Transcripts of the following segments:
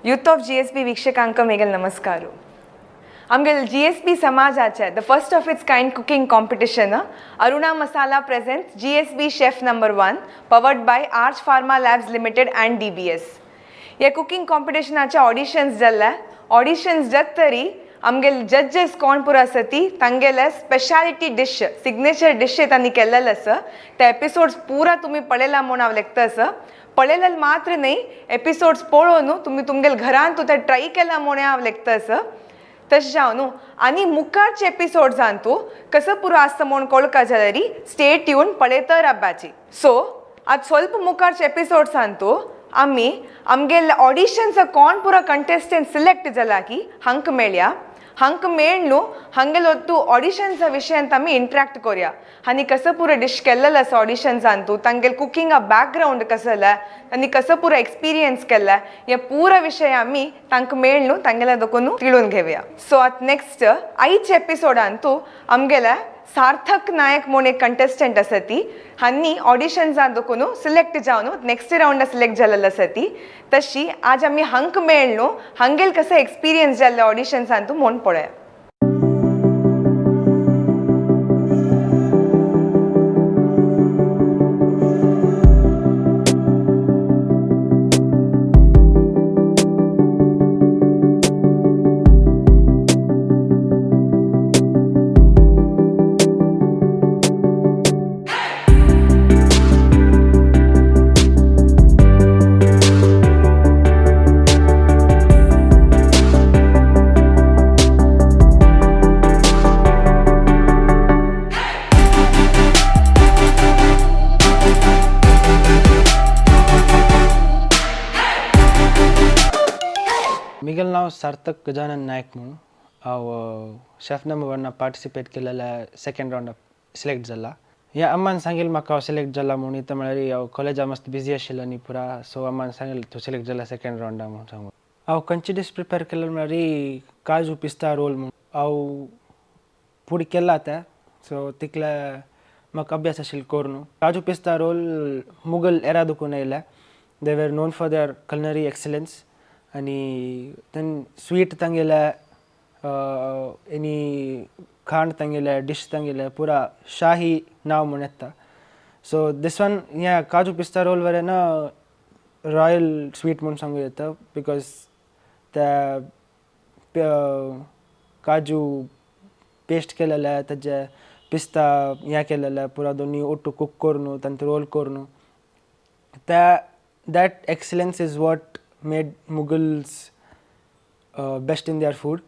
Youth of GSB ವೀಕ್ಷಕಾಂಕ ಮೇಗಲ್ ನಮಸ್ಕಾರ. ಆಮ್ಗೆಲ್ GSB ಸಮಾಜ ಆಚೆ the first of its kind cooking competition Aruna Masala presents GSB chef number 1 powered by Arch Pharma Labs Limited and DBS. हे cooking कॉम्पिटिशनाचे auditions जाल्ले. Auditions जात तरी आमगेले जज्जस कोण पुरो आसा ती तांगेले स्पेशालिटी डिश, सिग्नेचर डिश तांणी केल्लेले आसा. ते एपिसोड्स पुरा तुमी पळयला म्हूण हांव लेखता आसा. पळयलेले मात्र न्ही, एपिसोड्स पळोवन तुमी तुमगेले घरान तूं ते ट्राय केला म्हूण हांव लेखता आसा. तशें जावन न्हू आनी मुखारचे एपिसोड्सान तूं कसो पुरो आसता म्हूण कळका जाल्यार स्टे ट्यून पळयत रावपाची. सो आतां ಸ್ವಲ್ಪ मुखारचे एपिसोड्सान तूं आमी आमगेले ऑडिशन्स कोण पुरो कंटेस्टंट सिलेक्ट जाला की हांकां मेळया. हांकां मेळ न्हू, हांगेलो तूं ऑडिशन्सा विशयांत आमी इंट्रॅक्ट करया आनी कसो पुरो डिश केल्लेलो आसा ऑडिशन्सान तूं, तांगेले कुकिंगा बॅकग्रावंड कसो जाला आनी कसो पुरो एक्सपिरियन्स केला, हे पुरो विशय आमी तांकां मेळ न्हू तांगेल्या दोकून तिळून घेवया. सो आतां नेक्स्ट आयच्या एपिसोडान तूं आमगेल्या सार्थक नायक म्हूण एक कंटेस्टंट आसा ती हांणी ऑडिशन्सान दोकून सिलेक्ट जावन नेक्स्ट रावंडा सिलेक्ट जालेलो आसा ती. तशी आज आमी हांकां मेळ न्हू हांगेल कसो एक्सपिरियन्स जाल्ले ऑडिशन्सान तूं म्हूण पळया. मिगल नाव सार्थक गजानन नायक म्हणून. हांव शेफ नंबर वना पार्टिसिपेट केलेल्या, सेकंड रावंड सिलेक्ट जाला. ह्या अम्मान सांगिल्लें म्हाका हांव सिलेक्ट जाला म्हूण. इतलें म्हळ्यार हांव कॉलेजा मस्त बिजी आशिल्लो न्ही पुरा. सो अम्मान सांगिल्लें तूं सिलेक्ट जाला सेकंड रावंडा म्हूण सांगून. हांव खंयची डीश प्रिपेर केलें म्हळ्यार काजू पिस्ता रोल म्हूण. हांव फुडें केला तें. सो तितले म्हाका अभ्यास आशिल्लो करून. काजू पिस्ता रोल मुगल एरा दुकून येयल्या. They were known for their culinary excellence आनी then sweet तांगेले, एनी खाण तांगेले, डिश तांगेले पुरा शाही नांव म्हूण येता. सो दीस वन ह्या काजू पिस्ता रोल वरेन रॉयल स्वीट म्हूण सांगू येता, because ते काजू पेस्ट केलेले, ताजे पिस्ता हें केलेले, पुरा दोनी ओट्टू कूक करून तांचे रोल करून त्या that excellence is what made Mughals best in their food.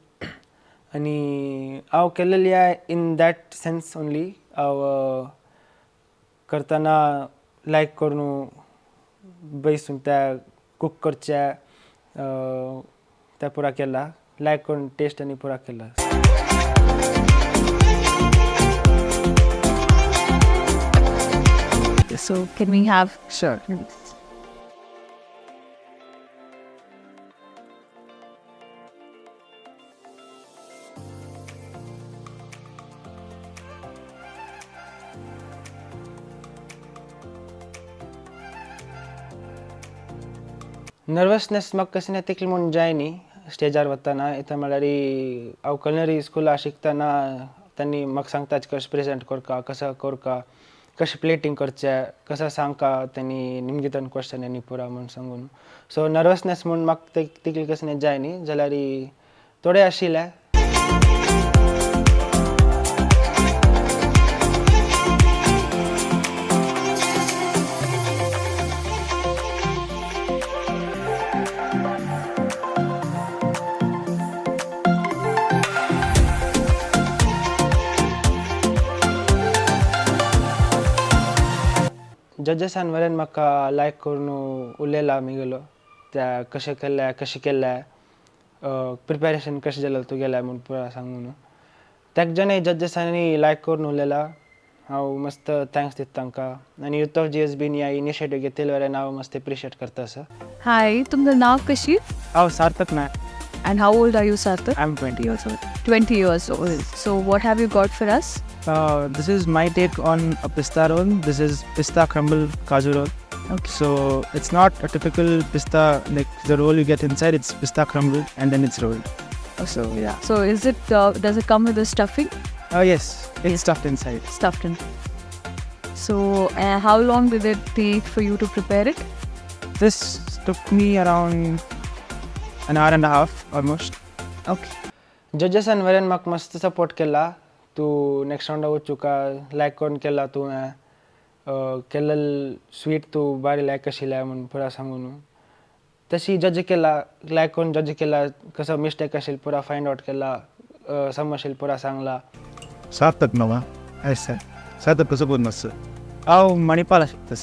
आनी हांव केलेली इन that sense only. हांव करतना लायक करून बैसून त्या कूक करचे ते पुरा केला, लायक करून टेस्ट आनी पुरा केला. So can we have? Sure. Nervousness म्हाका कशें ना तितलें म्हूण जाय न्ही स्टेजार वतना. इतलें म्हळ्यार हांव कलनरी स्कुला शिकतना तांणी म्हाका सांगतात कशें प्रेजेंट करका, कसो करका, कशें प्लेटींग करचें, कसो सांगका तेणी निमगितन क्वेश्चन आनी पुरा म्हूण सांगून. सो नर्वसनेस म्हूण म्हाका तितलें कशें जाय न्ही, जाल्यार थोडें आशिल्लें. जजेसान वरेन म्हाका लायक करून उलयला मिगेलो त्या कशें केलें, कशें केलें, प्रिपेरेशन कशें जालें तुगेलें म्हूण पुरा सांगून. तेक जाणां जजेसांनी लायक करून उलयला. हांव मस्त thanks दिता तांकां आनी यूथ ऑफ जीएसबीन ह्या इनिशिएटीव घेतिल्ले वरेन हांव मस्त एप्रिशिएट करता आसा. Hi, तुमचं नाव कशी? हांव सार्थक Naik. And how old are you, Sarthak? I am 20 years old. 20 years old. So what have you got for us? This is my take on a pista roll. This is pista crumble kaju roll. Okay. So it's not a typical pista, like the roll you get inside, it's pista crumbled and then it's rolled. So yeah. So is it does it come with the stuffing? Oh yes, it's stuffed inside. Stuffed in. So how long did it take for you to prepare it? This took me around an hour and a half almost. Okay. जजेसान वरेन म्हाका मस्त support केला. तूं next रावंडा वचूका लायक करून केला तुवें, केल्लेल sweet तूं बारी लायक आशिल्लें म्हूण पुरा सांगून. तशी जज केला, लायक करून जज केला, कसो मिस्टेक आशिल्लो पुरा फायंड आवट केला, सम आशिल्लो पुरा सांगला. सार्थक नवा? Yes sir. सार्थक कसं कोण नसतं? हांव मणिपाल शिकता.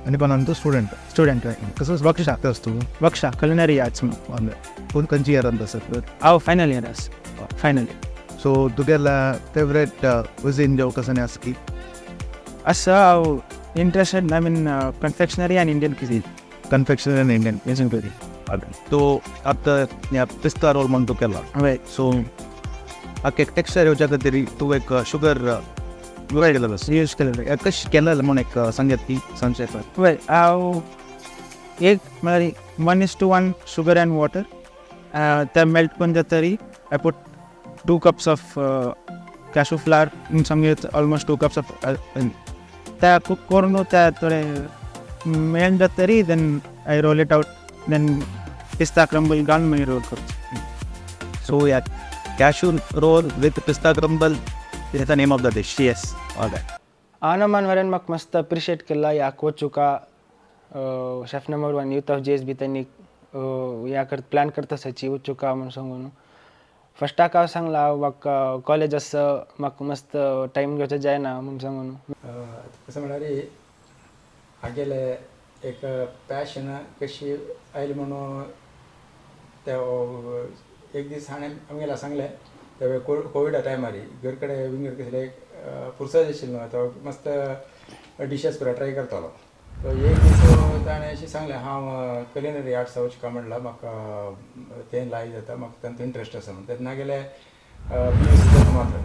आणि पण तू स्टुडंट? स्टुडंट. कसं वक्षा. शिकतास तू? वक्षा कलिनरी आर्ट्स म्हणून. कोण खंयची इयरांत आसत तर? हांव फायनल इयर आसा, फायनल इयर. सो तुगेला फेवरेट कुझिन जेव कसं आसा की? आसा, हांव interested I mean confectionery and Indian cuisine. Confectionery and Indian Indian cuisine. तो आतां ह्या पिस्ता रोल म्हण तूं केला. हय. सो हाका एक टेक्स्चर येवच्या खातीर तूं एक शुगर केलेलो. यूज केलेलो. कशें केलें म्हण एक सांगत की सांगचें. वेल, हांव एक म्हळ्यार 1:1 शुगर अँड वॉटर ते मेल्ट करून जातरी I put 2 cups of cashew flour, समगे ऑलमोस्ट 2 कप्स ऑफ त्या कुक करून त्या थोडे मेल्ट जातरी then I roll it out, then pista crumble घालून मागीर रोल करचो. सो ह्या cashew roll with pista crumble is the name of the dish? Yes. Alright. आनमान वरेन म्हाका मस्त अप्रिशिएट केला ह्या वचुका chef number 1 youth of GSB त्यांनी ह्या कर प्लॅन करता सची वचुका म्हूण सांगून. फस्टाक हांव सांगला म्हाका कॉलेज आसा, म्हाका मस्त टायम घेवचो जायना म्हूण सांगून. कसं म्हळ्यार हागेले एक पॅशन कशी आयली म्हणून ते एक दीस हाणें आमगेल्या सांगलें, ते कोविडा टायमार घर कडेन विंगड कसले पुरसत आशिल्लो न्हू, तो मस्त डिशेस पुरा ट्राय करतालो. तो एक दीस ताणें अशें सांगलें, हांव कलिनरी आर्ट्स वचका म्हणलां, म्हाका तें लायक जाता, म्हाका तातूंत इंट्रस्ट आसा म्हणून. तेन्ना गेले पी यू सी जाता मात्र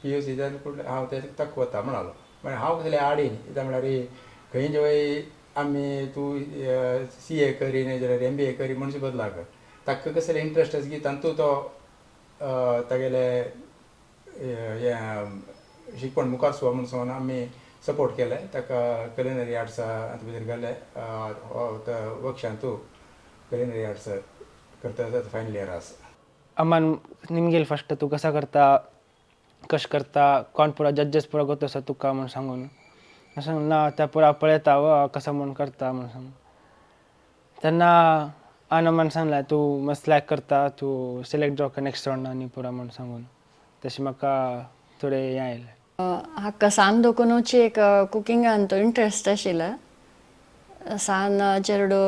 पी यू सी जाता हांव ते ताका वता म्हणालो. मागीर हांव कसलें आडीन कित्याक म्हळ्यार खंय जेवय आमी तूं सी ए करी न्ही जाल्यार एम बी ए करी म्हणचे बदलाक ताका कसलें इंट्रस्ट आसा की तातूंत तो तागेलें हें शिकपण मुखार सुवा म्हूण सांगून आमी सपोर्ट केलें ताका. कलिनरी आर्ट्सा भितर घालें, वर्कशांतू कलिनरी आर्ट्स करता, फायनल इयर आसा. अम्मान निमगेल फस्ट तूं कसा करता, कशें करता, कोण पुरा जजेस पुरा गोत आसा तुका म्हूण सांगून. सांग ना त्या पुरा पळयता व कसो म्हूण करता म्हूण सांगून. तेन्ना आनमान सांगलें तूं मस्त लायक करता, तूं सिलेक्ट जावका नेक्स्ट रावंड आनी पुरा म्हूण सांगून. तशें म्हाका थोडें हें आयलें. हाका सान दोकुनूच एक कुकिंगान तो इंट्रस्ट आशिल्लो. सान चेडू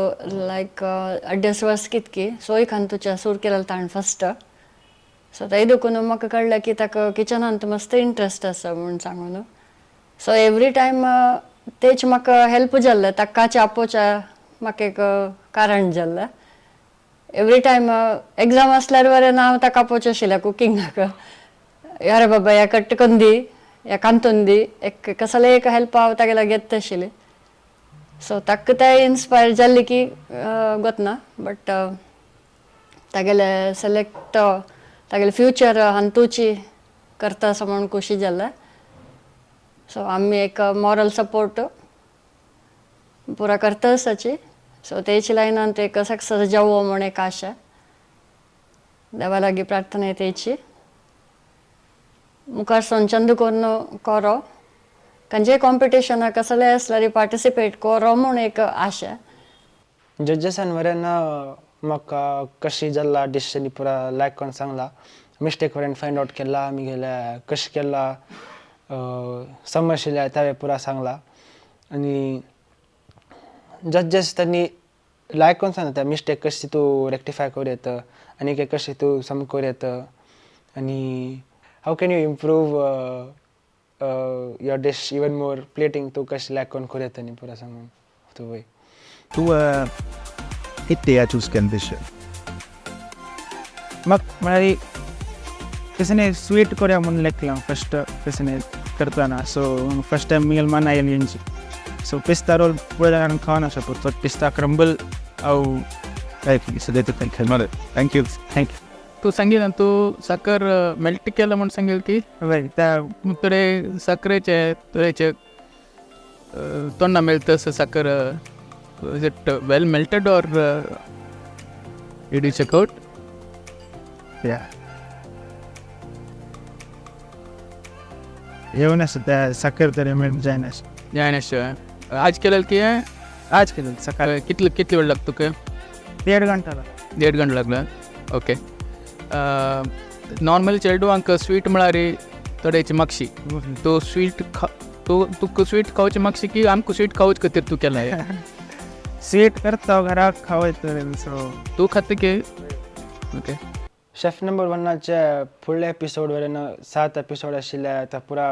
लायक अड्डेस वर्स कितकी सोय खांतूच्या सूर केलें ताणें फस्ट. सो तें देखून म्हाका कळ्ळें की ताका किचनांत मस्त इंट्रस्ट आसा म्हूण सांगून. सो एवरी टायम तेच म्हाका हेल्प जाल्लें, ताकाच आपोवच्या म्हाका एक कारण जाल्लें. एवरी टायम एग्जाम आसल्यार बरें ना हांव ताका आपोवचें आशिल्लें कुकिंगाक, यार बाबा ह्या कट्ट करून दी, ह्या कांतून दी, एक कसलें एक हेल्प हांव तागेल्या घेता आशिल्लें. सो ताका तें इन्स्पायर जाल्लें की गोतना, बट तागेले सिलेक्ट तागेले फ्युचर हातूची करता असो म्हूण खोशी जालें. सो आमी एक मॉरल सपोर्ट पुरा करता आसाची. सो तेच लायनान एक सक्सेस जावो म्हूण एक आशा, देवा लागीं प्रार्थना तेची. मुखार सोन करून कोरो खंयचेय कॉम्पिटिशनाक कसलें आसल्यार पार्टिसिपेट कोरो म्हूण एक आशा. जजेसान वरेन म्हाका कशी जाल्ला डिश आनी पुरा लायक करून सांगला, मिस्टेक वरेन फायंड आवट केला, आमगेले कशें केला सम आशिल्लें तें पुरा सांगला. आनी जजेस तांणी लायक करून सांगता त्या मिस्टेक कशी तूं रेक्टिफाय करूं येता आनी कशी तूं सम करूं येता आनी how can you improve your dish even more, plating तूं कशें लायक करून करूं येता न्ही पुरा सांगून तूं वय. तूं कितें चूज केलें डिश? म्हाका म्हळ्यार कशें स्वीट करूया म्हूण लेखलां फस्ट कशें करतना. सो फस्ट टायम मुगेल मन आयली हेंची. सो पिस्ता रोल पुढे जाणांक खावन आसा पळय पिस्ता क्रंबल हांव बरें, thank you. Thank you. तूं सांगील तूं साकर मेल्ट केला म्हूण सांगेल की हय, त्या थोडे साकरेचे थोडेचे तोंडा मेळटा तसं साकर. Is it well melted or did you check out? या, येवन आसा त्या साकर तरी मेळ जायना. जायना. आज केलेलं की? आज केलं सकाळी. कितले कितले वेळ लागतो तुका? देड घंटा लागला. देड घंटा लागला, ओके. नॉर्मली चेडवांक स्वीट म्हळ्यार थोड्याची मागशी तो स्वीट खा तो तुका स्वीट खावची मागशी की आमकां स्वीट खावच खातीर तूं केला? स्वीट करता घराक खावयत, सो. तूं खाता की? ओके. शेफ नंबर वनाचे फुडले एपिसोड वयल्यान सात एपिसोड आशिल्ले, आतां पुरा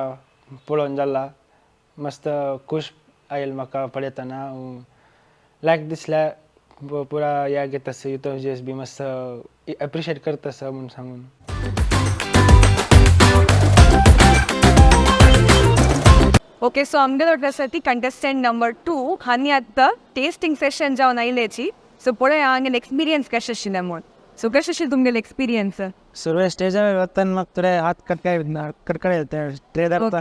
पळोवन जाला. मस्त खूश आयल म्हाका पळयतना. लायक दिसलें पुरा ह्या घेता आसा युथ जीएसबी मस्त एप्रिशिएट करता आसा म्हूण सांगून. ओके, सो आमगेलो आसा ती कंटेस्टंट नंबर 2 हांणी आतां टेस्टिंग सेशन जावन आयल्याची. सो पळोवया हांगेले एक्सपिरियन्स कशें आशिल्लें म्हूण. सो कशें आशिल्लें तुमगेलें एक्सपिरियन्स? सुरवे स्टेजार वतना म्हाका थोडे हात कडकडे कडकडे येता ट्रे धरता.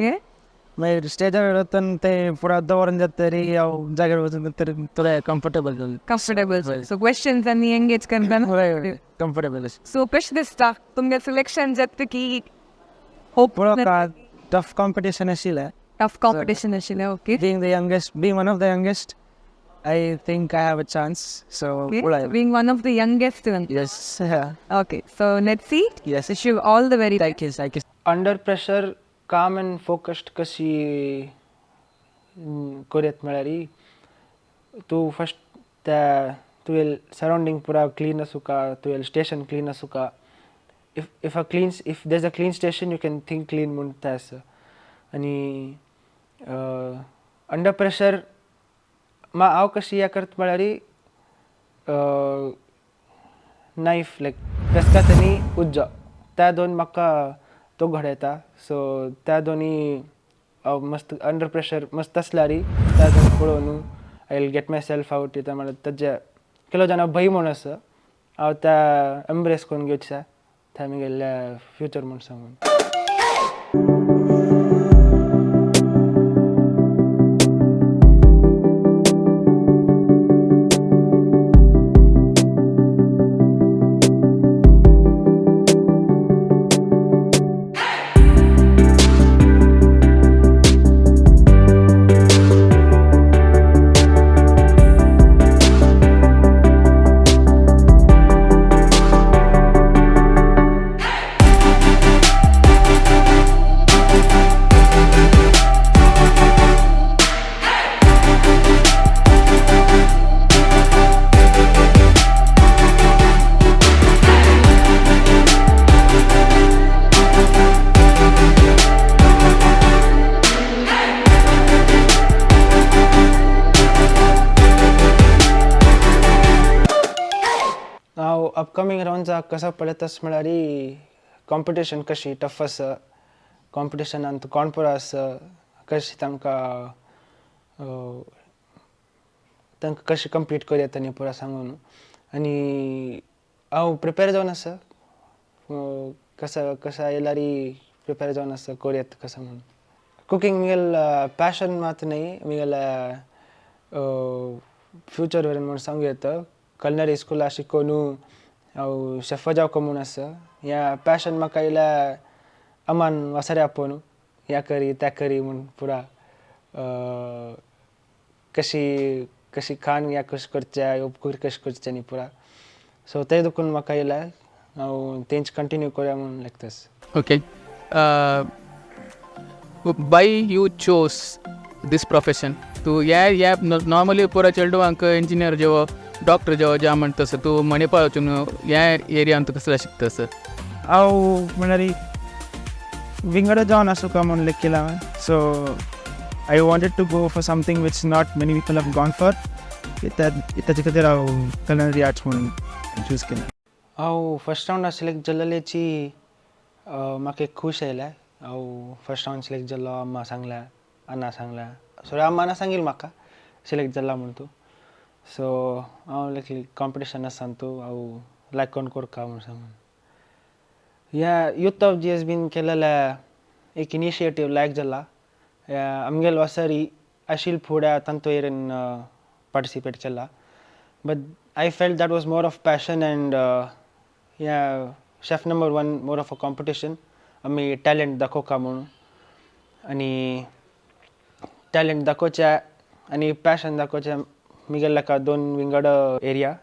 मागीर स्टेजार वतना ते पुरा दवरून जाता तरी हांव जाग्यार वचून तरी थोडे कंफर्टेबल जालें. कंफर्टेबल. सो क्वेश्चन्स आनी एंगेज करतना? कंफर्टेबल. सो कशें दिसता तुमगेलें सिलेक्शन जाता की होप? पळोवपा टफ कॉम्पिटिशन आशिल्लें. टफ कॉम्पिटिशन आशिल्लें, okay. Being the youngest, being one of the youngest, I think I have a chance. So, पळोवया. Being one of the youngest. Yes. Okay, so let's see. Yes. Wish you all the very Thank you, thank you. Under pressure calm and focused कशी करूं म्हळ्यार तूं first त्या तुवें surrounding पुरा clean आसूका, तुवें स्टेशन क्लीन आसूका. If there is a clean station, you can think clean म्हूण तें आसा. आनी अंडर प्रेशर मा हांव कशी हें करता म्हळ्यार नायफ लायक पेस्कात आनी उज्जो त्या दोन म्हाका तो घडयता. सो त्या दोनी हांव मस्त अंडर प्रेशर मस्त आसल्यार त्या दोन पळोवन न्हू I will get myself out येता. म्हळ्यार ताजे केलो जाणा भंय म्हूण आसा, हांव त्या एम्ब्रेस करून घेवचें त्या म्हगेल्या फ्युचर म्हूण सांगून. हांव अपकमींग रावंड्साक कसो पळयतास म्हळ्यार कॉम्पिटिशन कशी टफ आसा, कॉम्पिटिशनान कोण पुरो आसा, कशें तांकां तांकां कशें कंपीट करूं येता न्ही पुरो सांगून. आनी हांव प्रिपेर जावन आसा, कसो कसो आयल्यार प्रिपेर जावन आसा करूं येता कसो म्हूण. कुकींग म्हगेलें पॅशन मात न्हय, म्हगेलें फ्युचर वयर म्हूण सांगूं येता. कलिनरी स्कुला शिकून हांव शेफ जावचो म्हूण आसा. ह्या पॅशन म्हाका आयल्या अमान वासरे आपोवन ह्या करी त्या करी म्हूण पुरा कशी कशी खाण ह्या कशें करचें, उपकर कशें करचें न्ही पुरा. सो तें देखून म्हाका येयल्या हांव तेंच कंटिन्यू करूया म्हूण लागतास. Okay, why you chose this profession? तूं ह्या ह्या नॉर्मली पुरा चेडवांक इंजिनियर जेवो डॉक्टर जेवो ज्या म्हणटा तसं तूं मणिपाल वचून ह्या एरियान तूं कसलें शिकता सर? हांव म्हळ्यार विंगड जावन आसूं म्हूण लेखिला. So I wanted to go for something which not many people have gone for. ताचे खातीर हांव कलिनरी आर्ट्स म्हणून चूज केलें. हांव फर्स्ट रावंडा सिलेक्ट जाल्ल्याची म्हाका एक खूश आयल्या. हांव फर्स्ट रावंड सिलेक्ट जाल्लो, अम्मा सांगल्या अण्णा सांगला सो अम्मान सांगिल्लें म्हाका सिलेक्ट जाला म्हूण तूं. सो हांव लायक कॉम्पिटिशन आसा तूं हांव लायक कोण करका म्हूण सांगून ह्या यूथ ऑफ जी एस बीन केलेल्या एक इनिशिएटीव लायक जाला. आमगेल वासरी आशिल फुड्या तांतू येरेन पार्टिसिपेट केला, but I felt that was more of passion and ह्या chef number one more of a competition. आमी टॅलंट दाखोवका म्हणून आनी टॅलंट दाखोवचें आनी पॅशन दाखोवचें मिगेल ताका दोन विंगड area.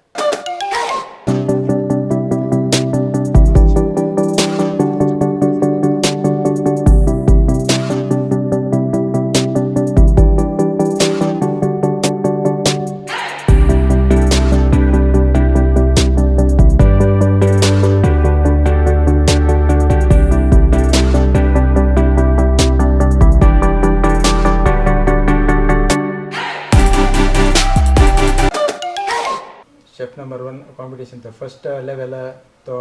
Chef number one competition तो फर्स्ट लेवल तो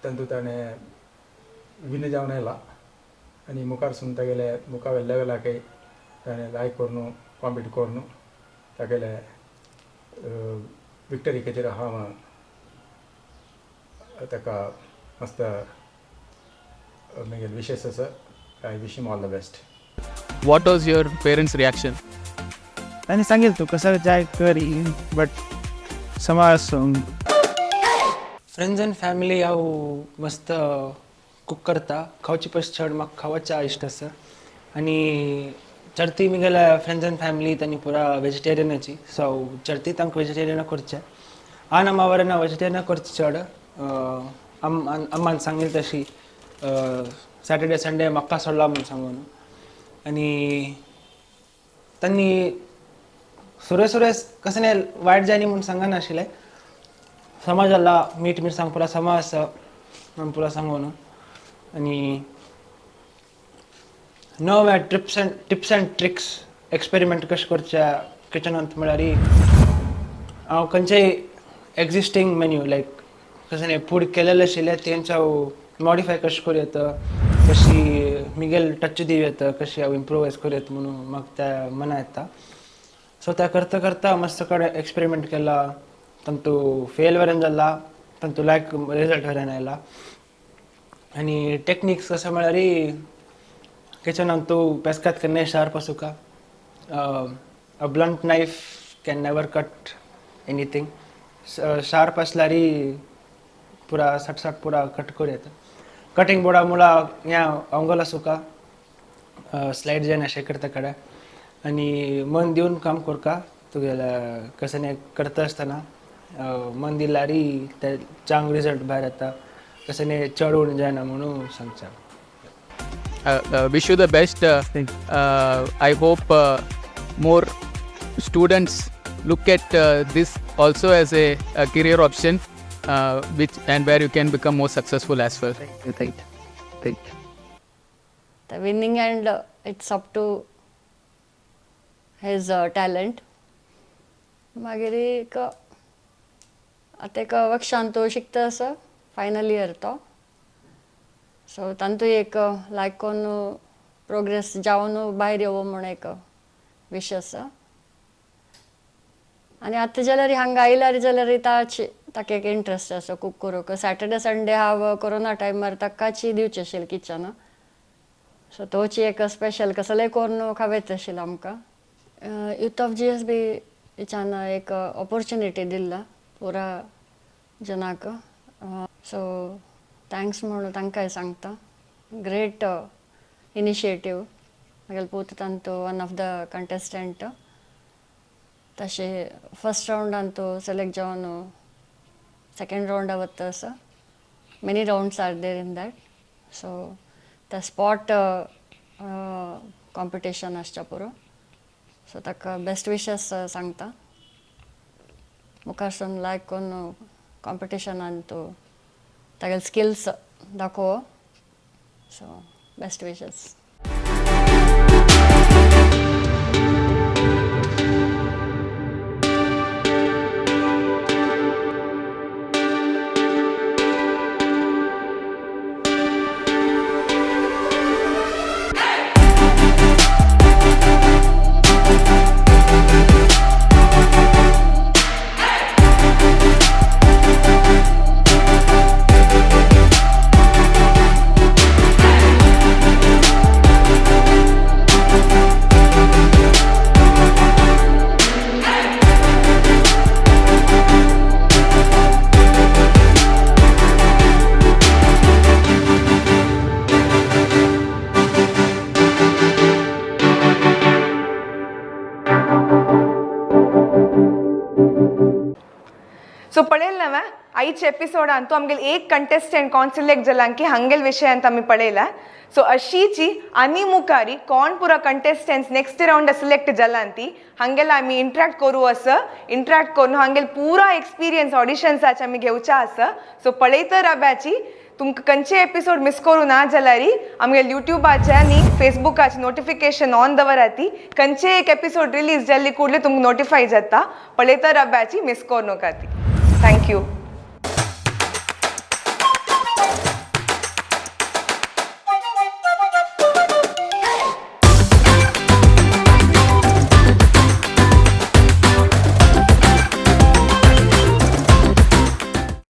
तांतू ताणें विन जावन आयला आनी मुखार सून तागेले मुखावेल्या लेवलाकय ताणें लायक करून कॉम्पीट करून तागेले विक्टरी खातीर हांव ताका मस्त मागीर विशेस आसा. I wish him all the best. What was your parents reaction? तांणी सांगितलं तूं कसं जाय कर, बट समाज. फ्रेंड्स अँड फॅमिली हांव मस्त कूक करता, खावची पस चड म्हाका खावच्या इश्ट आसा आनी चडती म्हगेल्या फ्रेंड्स अँड फॅमिली तांणी पुरा वेजिटेरियनाची. सो हांव चडती तांकां वेजिटेरियना करचें आन अम्मा वेजिटेरियना करचें चड. अम्मान सांगिल्लें तशी सॅटर्डे संडे म्हाका सोडला म्हूण सांगून आनी तांणी सुरे सुरे कसं नाही वायट जायनी म्हूण सांगनाशिल्लें. समाज जाला मीठ मिरसांग पुरा समा आसा म्हूण पुरा सांगून आनी नवे tips and tricks experiment कशें करच्या किचनांत म्हळ्यार हांव खंयचेय एक्जिस्टींग मेन्यू लायक कशें न्ही फूड केलेलें आशिल्लें तेंच हांव मॉडिफाय कशें करूं येता, कशी मिगेल टच दिवं येता, कशी हांव इम्प्रोवायज करूं येता म्हणून म्हाका त्या मना येता. सो त्या करता करता मस्त कडेन एक्सपेरिमेंट केला, तांतू फेल वरेन जाला, तांतू लायक रिजल्ट वरेन आयला. आनी टॅक्निक्स कशें म्हळ्यार किचनान तूं पेस्कात केन्नाय sharp आसूका. A blunt knife can never cut anything. Sharp आसल्यार पुरा सट सट पुरा कट करूं येता. कटिंग बोर्डा मुळा हें अंगोल आसूका स्लायड जायना अशें करता कडेन आनी मन दिवन काम करका तुगेलें कसलें करता आसतना मन दिल्यार ते चांग रिजल्ट भायर येता, कसलें चड उणें जायना म्हणून सांगचें. Wish you the best. I hope more students look at this also as a career option, which and where you can become more successful as well. Thank you. Thank you. The winning and it's up to his talent. मागीर एक आतां एक वर्क्षान तो शिकता आसा, final year तो. So तांतू एक लायक कोन्न प्रोग्रेस जावन भायर येवो म्हूण एक विश आसा. आनी आतां जाल्यार हांगा आयल्यार जाल्यार ताची ताका एक इंट्रस्ट आसा कूक करूंक. सॅटर्डे संडे हांव कोरोना टायमार ताकाची दिवचें आशिल्लें किचन. सो तोची एक स्पेशल कसलेंय करून खावयत आशिल्लो आमकां. यूथ ऑफ जी एस बी हिच्यान एक ऑपोर्चुनिटी दिल्ला पुरा जनाक. सो thanks म्हणून तांकांय सांगता. Great initiative. मागीर पूत तांतू वन ऑफ the contestant. तशें फर्स्ट रावंडान तो सिलेक्ट जावन सेकेंड रावंडा वता आसा. Many rounds are there in that. So the spot competition आसच्या पुरो. सो ताका बेस्ट विशस सांगता. मुखार लायक करून कॉम्पिटिशनान तो तागेले स्किल्स दाखोवप. So best wishes. सो पळयलें नव्हे आयच्या एपिसोडान तूं आमगेले एक कंटेस्टंट कोण सिलेक्ट जाला की हांगेल विशयांत आमी पळयला. सो अशीची आनी मुखारी कोण पुरा contestants next round select Jalan ती हांगेला आमी इंट्रॅक्ट करूं असं, इंट्रॅक्ट करून हांगेल पुरा एक्सपिरियन्स ऑडिशन्साचे आमी घेवचा आसा. सो पळयत राब्याची, तुमकां खंयचे एपिसोड मिस करूं ना जाल्यार आमगे युट्यूबाचे आनी फेसबुकाचे नोटिफिकेशन ऑन दवराती. खंयचे एक एपिसोड रिलीज जाल्ली कुडले तुमकां नोटिफाय जाता. पळयत राब्याची, मिस करूं नाका ती. Thank you.